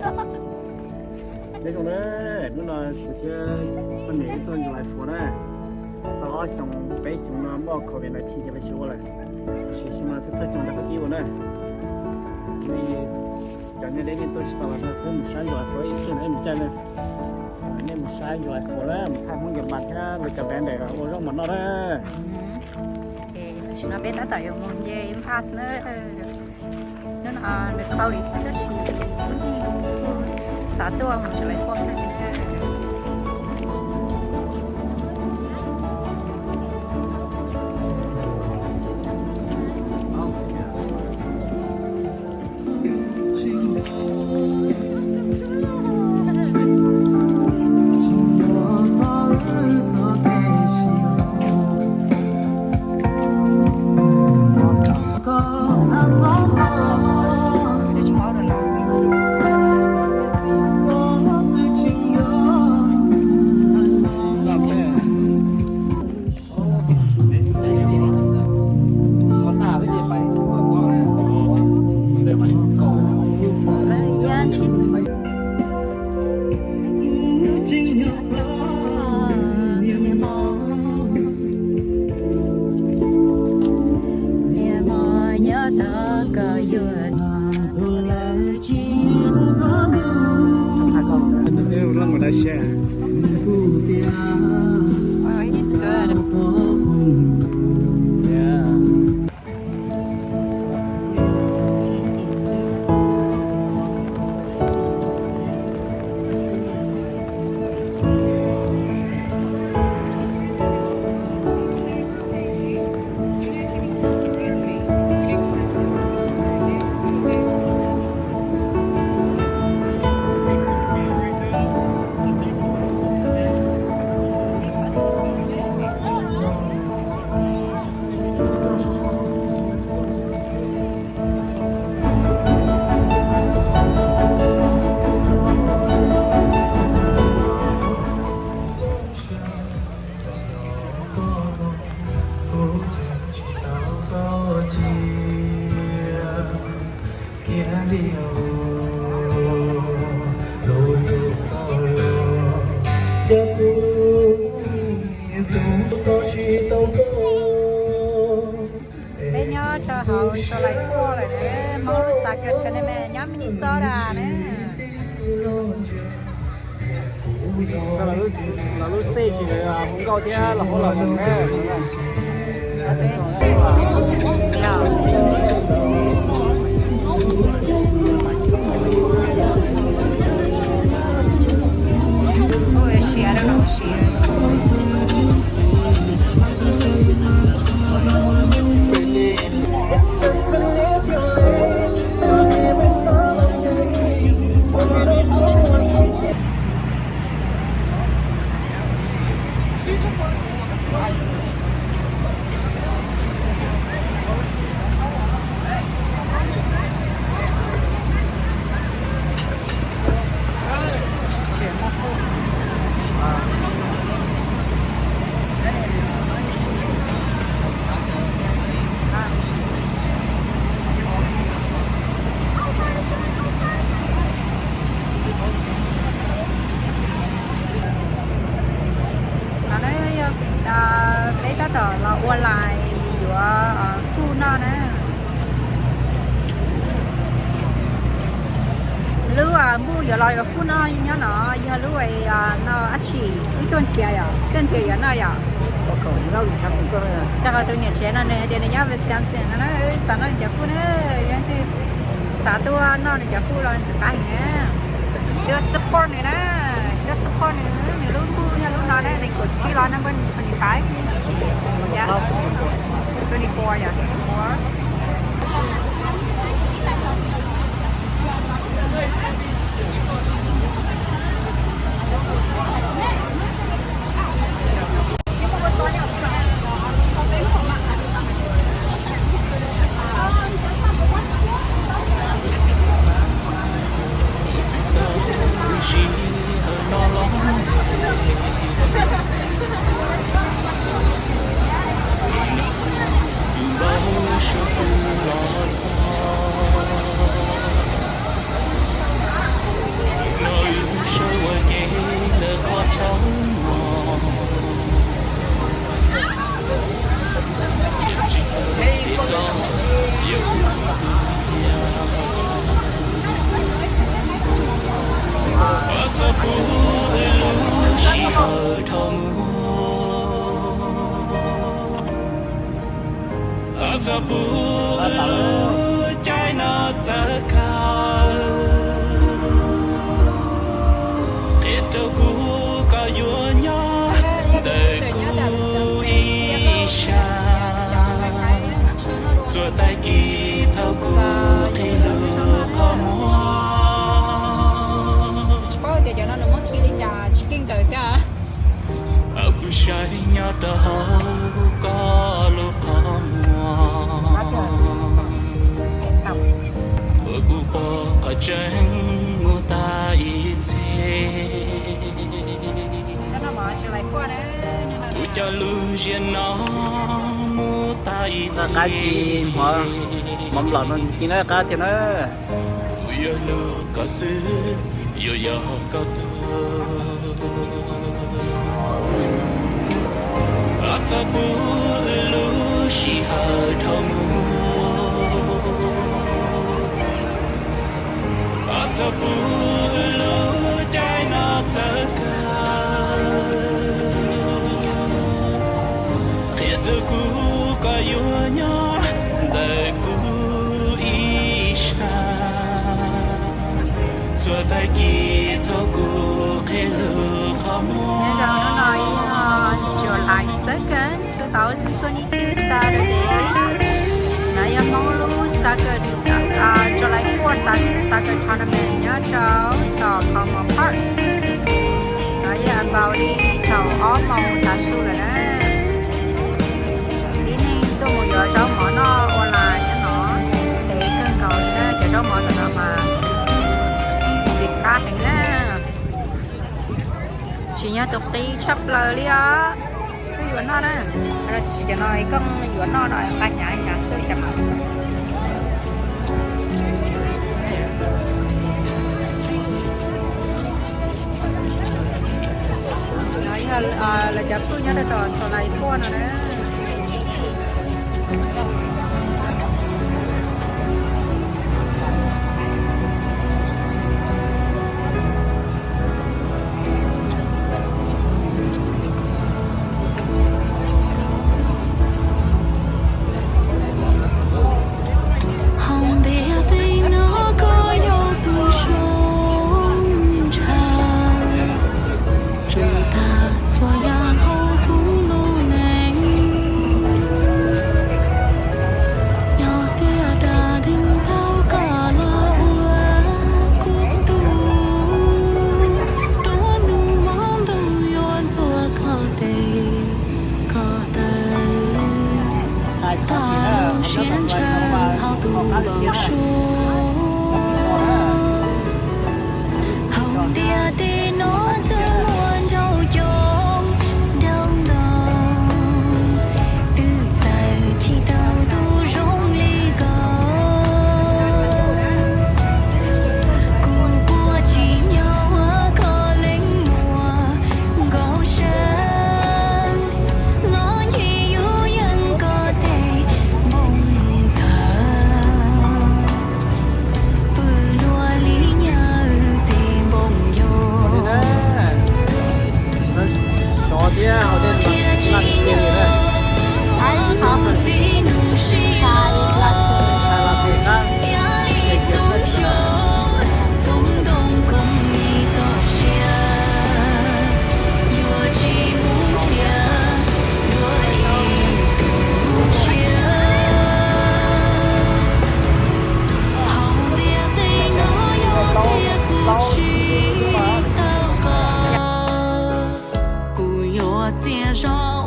Nyob zoo na, hnub no kuv thiab poj niam wb tuaj July Four na. Tau ob xyoos peb xyoos no muaj covid nineteen ces lawv tsis ua lawm, tiam sis xyoo no twb thawj xyoo rau qhov pib ua na. Li cov nej deb nej tuaj tsis tau los no peb mus saib July Four ib pliag na, nej mus caij na. Nej mus saib July Four na, mus thaij Hmoob Yeeb Npas thiab Lwm Kas Ves Nres ua zaub mov noj na. Tam sim no peb tab tom yuav mus nce Pass na. Hnub no nws qhau li thiab tab sis tib neeg xav tuaj mus tseem lawv pom thiab. Peb nyob rau hauv July Four lawm na, Hmoob lub xav kawg chaw ne me nyob Minnesota na. Lawv lub stage hu nkauj thiab los hauj lwm na. No na, peb tab tom los ua lais yuav food noj na. Lub npus yuav los yuav food noj nyob no yog lub no dab tsi, ib tuaj nrhiav yom, tuaj nrhiav yuav noj yom. Rau qhov tus niam tsev no nws hais tias nws nyob Wisconsin no na, xav noj nws cov food na, yog leej twg xav tuaj noj nws cov food los ntxim qab heev na. Tuaj support nws na, tuaj support nws, nws lub npus yog lub no na, nees nkaum tsib los number twenty five, yeah, twenty four, yeah, twenty four. Txog puv lub caij no txawv kawg, qhia rau kuv koj yuav nyob ntawm kuv ib sab, txuas tag kis thaum kuv qhib lub qhov muag. Kuv saib nyob rau hauv koj lub qhov muag, ua kuv pom qhov tseeb mus tag ib txhis. Kuv coj lub ziab no mus tag ib txhis. Qab ci, mov nplaum no ci na, qab tiag na. Kuv yuav hlub koj xwb, yuav yog koj tuag. Txog puv lub sij hawm dhau mus, txog puv lub caij no txawv kawg, qhia rau kuv koj yuav nyob ntawm kuv ib sab, txuas tag kis thaum kuv qhib lub qhov muag. Nyob rau hnub no yog July second, two thousand twenty-two Saturday. No yog Hmoob lub soccer, July fourth soccer tournament nyob rau tom Palmer Park. No yog npaum li thaum ob moos tav su lawm na. Tib neeg tuaj mus yuav zaub mov noj ua lais nyob no, ntev kawg nkaus li na, cov zaub mov ntawm no mas ntxim qab heev na. Tsis yog tus qis tshaj plaws li os, kuj yuav noj na. Tsis cov no koj yuav noj no nqa hnyav hnyav xwb cas. No yog lawv cov phooj nyob rau tom July fourth no na. Hauv ntiaj teb no koj yog tus zoo ntshaw, tsuas tas txhua yam hauv kuv lub neej. Yog tias dag deev tau koj los ua kuv tug, dua nug mob ntuj yuav ntxuav koj tes koj taw, tau lub siab ntshaw hauv tus npau suav. Hauv ntiaj teb no txawm muaj nrau coob nrau ntau, twb txawm tsis tau tus zoo li koj. Kuv puas tsim nyog ua koj leej muam nkaus sab, los nce yuav yeej koj tej npoo ntxhawv, pw luaj li nyawm tej npoo yau. Thiab tsis nyob mus txiv nus sib hlub, yog li txoos xyoo txoos ntoo koom li txoj sia, yuav tsis mus nrhiav dua ib tug tshiab. Hauv ntiaj teb no yog tias kuv tsis tau koj, kuv yuav txias zog